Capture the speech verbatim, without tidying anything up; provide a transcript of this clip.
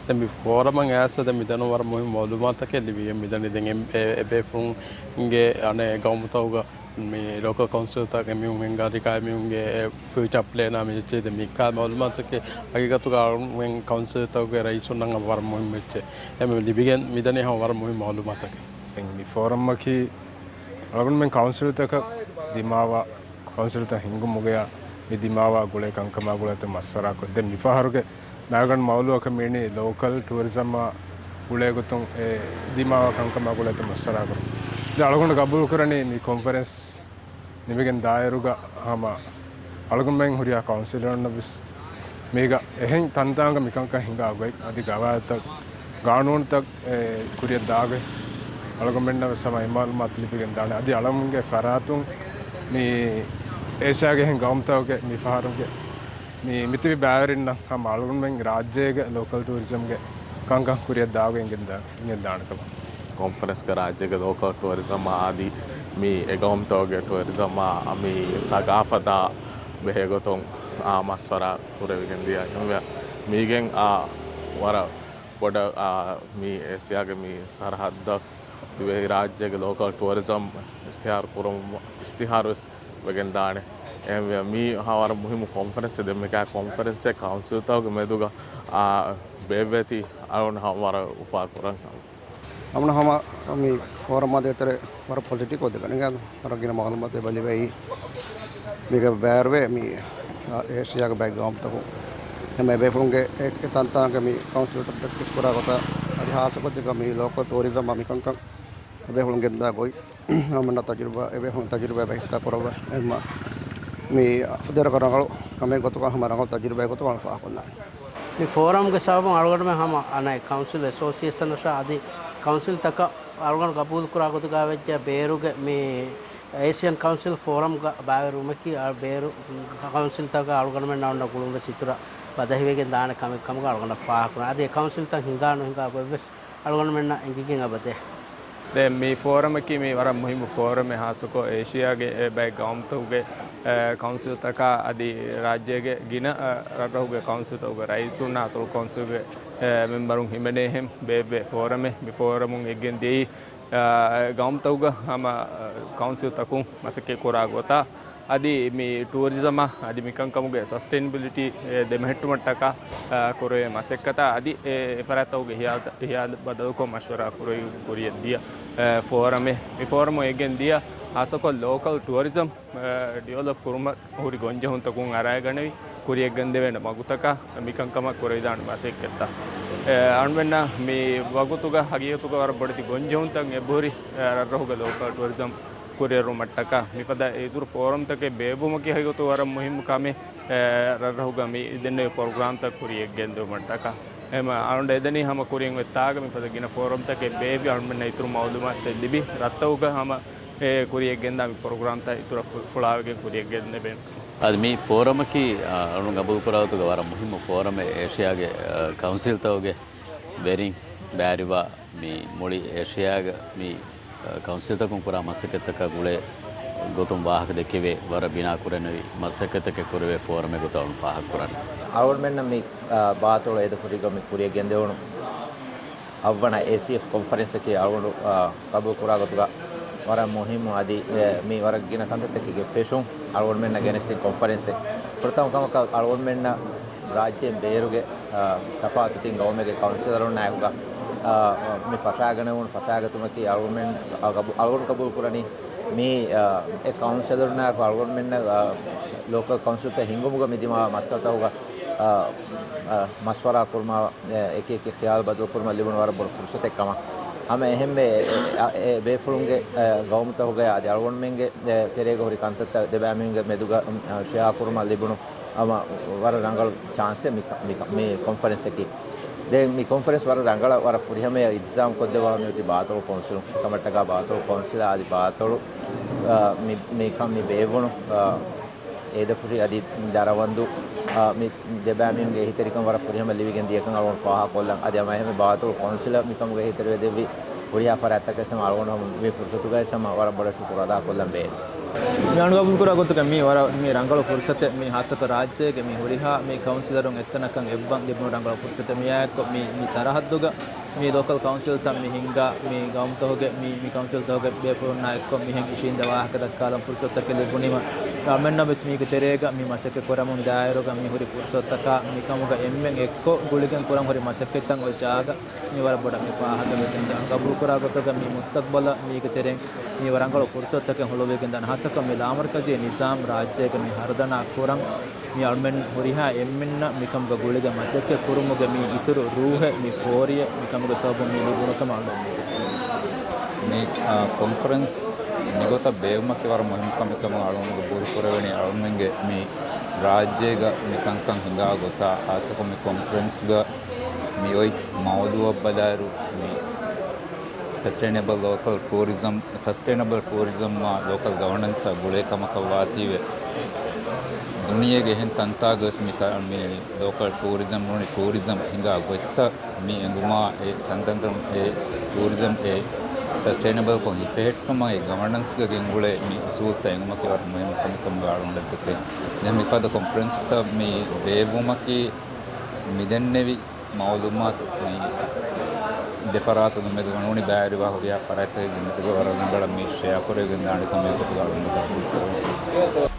ދެން މި ފޯރަމަށް އައިސް ދެން މިދަނީ ވަރަށް މުހިންމު މައުލޫމާތަކެއް ލިބިގެން މިދަނީ. ދެން އެ، އެ، އެބޭފުޅުންގެ އަނެއް ގައުމުތަކުގަ މި ލޯކަލް ކައުންސިލްތައް އެމީހުން ހިންގާ ރިކާ އެމީހުންގެ ފިއުޗާ ޕްލޭނާ މި އެއްޗެއް ދެން މިކާ މައުލޫމާތަކެއް ހަގީގަތުގަ އަޅުމެން ކައުންސިލްތަކުގެ ރައީސުންނަށް ވަރަށް މުހިންމު އެއްޗެއް. އެމެ ލިބިގެން މިދަނީ ހަމަ ވަރަށް މުހިންމު މައުލޫމާތަކެއް. މި ފޯރަމަކީ އަޅުގަނޑުމެން ކައުންސިލްތަކަށް ދިމާވާ، ކައުންސިލްތައް ހިންގުމުގެޔާ މި ދިމާވާ ގުޅޭ ކަންކަމާ ގުޅޭތަ މައްސަރާކޮށް، ދެން މިފަހަރުގެ މައިގަނޑު މައުލޫއަކަށް މިވަނީ ލޯކަލް ޓޫރިޒަމާ ގުޅޭގޮތުން އެ ދިމާވާ ކަންކަމާ ގުޅޭތަ މައްސަރާކޮށް. ދެން އަޅުގަނޑު ގަބޫލުކުރަނީ މި ކޮންފަރެންސް ނިމިގެން ދާއިރުގަ ހަމަ އަޅުގަނޑުމެން ހުރިހާ ކައުންސިލަރުންނަށް ވެސް މީގަ އެހެން ތަންތާނގަ މިކަންކަން ހިނގާ ގޮތް އަދި ގަވާއިދުތައް، ގާނޫނުތައް އެ ކުރިއަށް ދާގޮތް އަޅުގަނޑުމެންނަށް ވެސް ހަމަ އެ މައުލޫމާތު ލިބިގެން ދާނެ. އަދި އަޅަމުންގެ ފަރާތުން މި އޭޝިޔާގެ އެހެން ގައުމުތަކުގެ މި ފަހަރުގެ މި މިތިބި ބައިވެރިންނަށް ހަމަ އަޅުގަނޑުމެން ރާއްޖޭގެ ލޯކަލް ޓޫރިޒަމްގެ ކަންކަން ކުރިއަށް ދާގޮތް އެނގެން ދާ-، އެނގެން ދާނެ ކަމަށް. ކޮންފަރެންސްގެ ރާއްޖޭގެ ލޯކަލް ޓޫރިޒަމާ އަދި މި އެ ގައުމުތަކުގެ ޓޫރިޒަމާ މި ސަގާފަތާ ބެހޭގޮތުން އާ މަސްވަރާ ކުރެވިގެން ދިޔަ އެހެންވެ، މީގެން އާ ވަރަށް ބޮޑަށް އާ މި އޭޝިޔާގެ މި ސަރަހައްދަށް ދިވެހި ރާއްޖޭގެ ލޯކަލް ޓޫރިޒަމް އިޝްތިހާރު ކުރުމަށް އިޝްތިހާރު ވެސް ވެގެން ދާނެ. އެހެންވެ، މީ ހާ ވަރަށް މުހިއްމު ކޮންފަރެންސެއް. ދެން މިކާ ކޮންފަރެންސެއް ކައުންސިލްތަކުގެ މެދުގަ އާ ބޭއްވޭތީ އަޅުގަނޑު ހަމަ ވަރަށް އުފާކުރަން. ހަމަ ހަމަ މި ފޯރަމް އާދޭތެރޭ ވަރަށް ޕޮޒިޓިވް ކޮށްދެގަނެގެ ވަރަށް ގިނަ މައުލޫމާތެއް ބަލިވައި މީގަ ބައިވެރިވޭ މި އޭޝިޔާގެ ބައެއް ގައުމުތަކުން ހަމަ އެބޭފުޅުންގެ އެ، އެ ތަންތާނގެ މި ކައުންސިލްތައް ޕްރެކްޓިސް ކުރާ ގޮތަށް އަދި ހާއްސަކޮށް މި ލޯކަލް ޓޫރިޒަމް މިކަންކަން އެބޭފުޅުން ގެންދާ ގޮތް ހަމަ ތަޖުރިބާ، އެބޭފުޅުން ތަޖުރިބާ ބަހިސްތާ ކުރައްވާ އެހެންމަ މި އަފުދެރަކަށް ރަނގަޅު ކަމެއް ގޮތުގަ ހަމަ ރަނގަޅު ތަޖުރިބާ ގޮތުގަ ފާހަގަކޮށްލާނެ. މި ފޯރަމްގެ ސަބަބުން އަޅުގަނޑުމެން ހަމަ އަނެއް ކައުންސިލް އެސޯސިއޭޝަނަށާ އަދި ކައުންސިލްތަކަށް އަޅުގަނޑު ގަބޫލުކުރާ ގޮތުގަ ވެއްޖެ ބޭރުގެ މި އޭޝިއަން ކައުންސިލް ފޯރަމްގަ ބައިވެރިވުމަކީ، އަ، ބޭރު ކައުންސިލްތަކަށް އަޅުގަނޑުމެންނަށް އޮންނަ ގުޅުންވެސް އިތުރަށް ބަދަހިވެގެން ދާނެ ކަމެއް ކަމުގަ އަޅުގަނޑަށް ފާހަގަކުރަން. އަދި އެ ކައުންސިލްތައް ހިނގާ ނުހިނގާ ގޮތްވެސް އަޅުގަނޑުމެންނަށް އެނގިގެން އެބަދޭ. ދެން މި ފޯރަމަކީ މީ ވަރަށް މުހިއްމު ފޯރަމެއް، ހާއްސަކޮށް އޭޝިޔާގެ އެ ބައެއް ގައުމުތަކުގެ، އެ، ކައުންސިލްތަކާ އަދި ރާއްޖޭގެ ގިނަ، އެ، ރަށްރަށުގެ ކައުންސިލްތަކުގެ ރައީސުންނާ އަތޮޅު ކައުންސިލްގެ، އެ، މެމްބަރުން ހިމެނޭހެން ބޭއްވޭ ފޯރަމެއް. މި ފޯރަމުން އެއްގެން ދިޔައީ، އެ، ގައުމުތަކުގަ ހަމަ، އެ، ކައުންސިލްތަކުން މަސައްކަތް ކުރާ ގޮތާ އަދި މި ޓޫރިޒަމާ އަދި މިކަންކަމުގެ ސަސްޓެއިނަބިލިޓީ، އެ، ދެމެހެއްޓުމަށްޓަކާ، އެ، ކުރެވޭ މަސައްކަތާ އަދި އެ، އެ ފަރާތްތަކުގެ ހިޔާލު، ހިޔާލު ބަދަލުކޮށް މަޝްވަރާ ކުރެވި ކުރިއަށް ދިޔަ، އެ، ފޯރަމެއް. މި ފޯރަމު އެގެން ދިޔަ ހާއްސަކޮށް ލޯކަލް ޓޫރިޒަމް، އެ، ޑިވެލޮޕް ކުރުމަށް ހުރި ގޮންޖެހުންތަކުން އަރައިގަނެވި ކުރިއަށްގެންދެވޭނެ މަގުތަކާ މިކަންކަމަށް ކުރެވިދާނެ މަސައްކަތްތައް. އެ، އަޅުމެންނަށް މި ވަގުތުގަ ހަގީގަތުގަ ވަރަށް ބޮޑެތި ގޮންޖެހުންތައް އެބަހުރި، އެ، ރަށްރަށުގެ ލޯކަލް ޓޫރިޒަމް ކުރިއެރުމަށްޓަކާ މިފަދަ އިތުރު ފޯރަމްތަކެއް ބޭއްވުމަކީ ހަގީގަތު ވަރަށް މުހިއްމު ކަމެއް، އެ، ރަށްރަށުގަ މި ދެންނެވި ޕްރޮގްރާމްތައް ކުރިއަށް ގެންދެވުމަށްޓަކާ. އެހެން އަޅުގަނޑު އެދެނީ ހަމަ ކުރިން އޮތްތާގަ މިފަދަ ގިނަ ފޯރަމްތަކެއް ބޭއްވި އަޅުމެންނަށް އިތުރު މައުލޫމާތުތައް ލިބި ރަށްތަކުގަ ހަމަ އެ ކުރިއަށް ގެންދާ މި ޕްރޮގްރާމްތައް އިތުރަށް ފު-، ފުޅާވެގެން ކުރިއަށް ގެންދެވޭނެ. އަދި މި ފޯރަމަކީ، އަ، އަޅުން ގަބޫލުކުރާ ގޮތުގަ ވަރަށް މުހިއްމު ފޯރަމެއް އޭޝިޔާގެ، އަ، ކައުންސިލްތަކުގެ ވެރިން ބައިވެރިވާ މި މުޅި އޭޝިޔާގެ މި، އަ، ކައުންސިލްތަކުން ކުރާ މަސައްކަތްތަކާ ގުޅޭ ގޮތުން ވާހަކަ ދެއްކެވޭ ވަރަށް ބިނާ ކުރެންނެވި މަސައްކަތްތަކެއް ކުރެވޭ ފޯރަމެއް ގޮތަށް އަޅުން ފާހަގަކުރަނީ. އަޅުގަނޑުމެންނަށް މި، އަ، ބާތޮޅު އޭދަފުށީގަ މި ކުރިއަށް ގެންދެވުނު އަށްވަނަ އޭސީއެފް ކޮންފަރެންސަކީ އަޅުގަނޑު، އާ، ގަބޫލު ކުރާ ގޮތުގަ ވަރަށް މުހިއްމު އަދި، އެ، މި ވަރަށް ގިނަ ކަންތައްތަކެއްގެ ފެށުން އަޅުގަނޑުމެންނަށް ގެނެސްދިން ކޮންފަރެންސެއް. ފުރަތަމަ ކަމަކަށް އަޅުގަނޑުމެންނަށް ރާއްޖޭން ބޭރުގެ، އާ، ތަފާތު ތިން ގައުމެއްގެ ކައުންސިލަރުންނާއެކުގަ، އާ، މި ފަށާގަނެވުނު ފަށާގަތުމަކީ އަޅުގަނޑުމެން، އާ، ގަބޫ-، އަޅުގަނޑު ގަބޫލު ކުރަނީ މި، އާ، އެ ކައުންސިލަރުންނާއެކު އަޅުގަނޑުމެންނަށް، އާ، ލޯކަލް ކައުންސިލްތައް ހިންގުމުގަ މި ދިމާވާ މައްސަލަތަކުގަ، އާ، އާ، މަޝްވަރާ ކުރުމާ، އެ، އެކި އެކި ޚިޔާލު ބަދަލުކުރުމަށް ލިބުނު ވަރަށް ބޮޑު ފުރުސަތެއް ކަމަށް. ހަމަ އެހެންމެ، އެ، އެ، އެ، ބޭފުޅުންގެ، އެ، ގައުމުތަކުގައި އަދި އަޅުގަނޑުމެންގެ، އެ، ތެރޭގަ ހުރި ކަންތައްތައް ދެބައިމީހުންގެ މެދުގަ، އު، ޝެއާ ކުރުމަށް ލިބުނު ހަމަ ވަރަށް ރަނގަޅު ޗާންސެއް މި، މި، މި ކޮންފަރެންސަކީ. ދެން މި ކޮންފަރެންސް ވަރަށް ރަނގަޅަށް ވަރަށް ފުރިހަމަޔަށް އިންތިޒާމް ކޮށްދެއްވާ މިއޮތީ ބާތޮޅު ކައުންސިލުން. ކަމަށްޓަކާ ބާތޮޅު ކައުންސިލާ އަދި ބާތޮޅު، އާ، މި، މިކަން މި ބޭއްވުނު، އާ، އޭދަފުށި އަދި ދަރަވަންދު، އާ، މި ދެބައިމީހުންގެ އެހީތެރިކަން ވަރަށް ފުރިހަމަ ލިބިގެން ދިޔަކަން އަޅުގަނޑު ފާހަގަކޮށްލަން. އަދި ހަމަ އެހެންމެ ބާތޮޅު ކައުންސިލަށް މިކަމުގެ އެހީތެރިވެދެއްވި، ހުރިހާ ފަރާތްތަކަށް ހަމަ އަޅުގަނޑު ހަމަ މި ފުރުސަތުގައި ހަމަ ވަރަށް ބޮޑަށް ޝުކުރު އަދާކޮށްލަން ވޭ. މި އަޅުގަނޑު ގަބޫލުކުރާ ގޮތުގަ މީ ވަރަށް މީ ރަނގަޅު ފުރުސަތެއް. މީ ހާއްސަކޮށް ރާއްޖޭގެ މި ހުރިހާ މި ކައުންސިލަރުން އެއްތަނަކަށް އެއްވަން ލިބުނު ރަނގަޅު ފުރުސަތެއް. މިއާއެއްކޮށް މި، މި ސަރަހައްދުގަ މި ލޯކަލް ކައުންސިލްތައް މި ހިންގާ، މި ގައުމުތަކުގެ މި، މި ކައުންސިލްތަކުގެ ބޭފުޅުންނާ އެއްކޮށް މިހެން އިށީނދެ ވާހަކަ ދައްކާލަން ފުރުސަތުތަކެއް ލިބުނީމަ، އަޅުމެންނަށް ވެސް މީގެ ތެރޭގަ މި މަސައްކަތް ކުރަމުން ދާއިރުގަ މި ހުރި ފުރުސަތުތަކާ މިކަމުގަ އެންމެން އެއްކޮށް ގުޅިގެން ކުރަން ހުރި މަސައްކަތްތައް އޮތް ޖާގަ މި ވަރަށް ބޮޑަށް މި ފާހަގަވެގެން ދާން. ގަބޫލުކުރާ ގޮތުގަ މި މުސްތަޤްބަލަށް މީގެ ތެރެއިން މި ރަނގަޅު ފުރުސަތުތަކެއް ހުޅުވިގެން ދާން. ހާއްސަކޮށް މި ލާމަރުކަޒީ ނިޒާމް ރާއްޖޭގަ މި ހަރުދަނާ ކުރަން މި އަޅުމެން ހުރިހާ އެންމެންނަށް މިކަމުގަ ގުޅިގެން މަސައްކަތް ކުރުމުގެ މި އިތުރު ރޫހެއް، މި ފޯރިއެއް މިކަމުގެ ސަބަބުން މި ލިބުނު ކަމަށް އަޅުގަނޑު އުއްމީދު ކުރަން. މި، އާ، ކޮންފަރެންސް މިގޮތަށް ބޭއްވުމަކީ ވަރަށް މުހިންމު ކަމެއްކަމަށް އަޅުގަނޑު ގަބޫލު ކުރެވެނީ. އަޅުމެންގެ މި ރާއްޖޭގަ މި ކަންކަން ހިނގާ ގޮތާ، ހާއްސަކޮށް މި ކޮންފަރެންސްގަ މި އޮތް މައުޟޫއަށް ބަލާއިރު، މި ސަސްޓެއިނަބަލް ލޯކަލް ޓޫރިޒަމް، ސަސްޓެއިނަބަލް ޓޫރިޒަމްއާ ލޯކަލް ގަވަނަންސްއާ ގުޅޭ ކަމަކަށް ވާތީވެ، ދުނިޔޭގެ އެހެން ތަންތާގަވެސް މި ތަ-، މި ލޯކަލް ޓޫރިޒަމް ނޫނީ ޓޫރިޒަމް ހިނގާ ގޮތްތައް މި އެނގުމާ، އެ ތަންތަންތަން އެ ޓޫރިޒަމް އެ ސަސްޓެއިނަބަލްކޮށް ހިފެހެއްޓުމަށް އެ ގަވަނަންސްގަ ގެންގުޅޭ މި އުސޫލްތައް އެނގުމަކީ ވަރަށް މުހިންމު ކަމެއްކަމުގަ އަޅުގަނޑަށް ދެކެވޭ. ދެން މިފަދަ ކޮންފަރެންސްތައް މި ބޭއްވުމަކީ މިދެންނެވި މައުލޫމާތު މި ދެފަރާތުގެ މެދު ނޫނީ ބައިވެރިވާ ހުރިހާ ފަރާތްތަކެއްގެ މެދުގަ ވަރަށް ރަނގަޅަށް މި ޝެއާ ކުރެވިގެން ދާނެ ކަމެއް ގޮތުގަ އަޅުގަނޑު ގަބޫލު ކުރަން.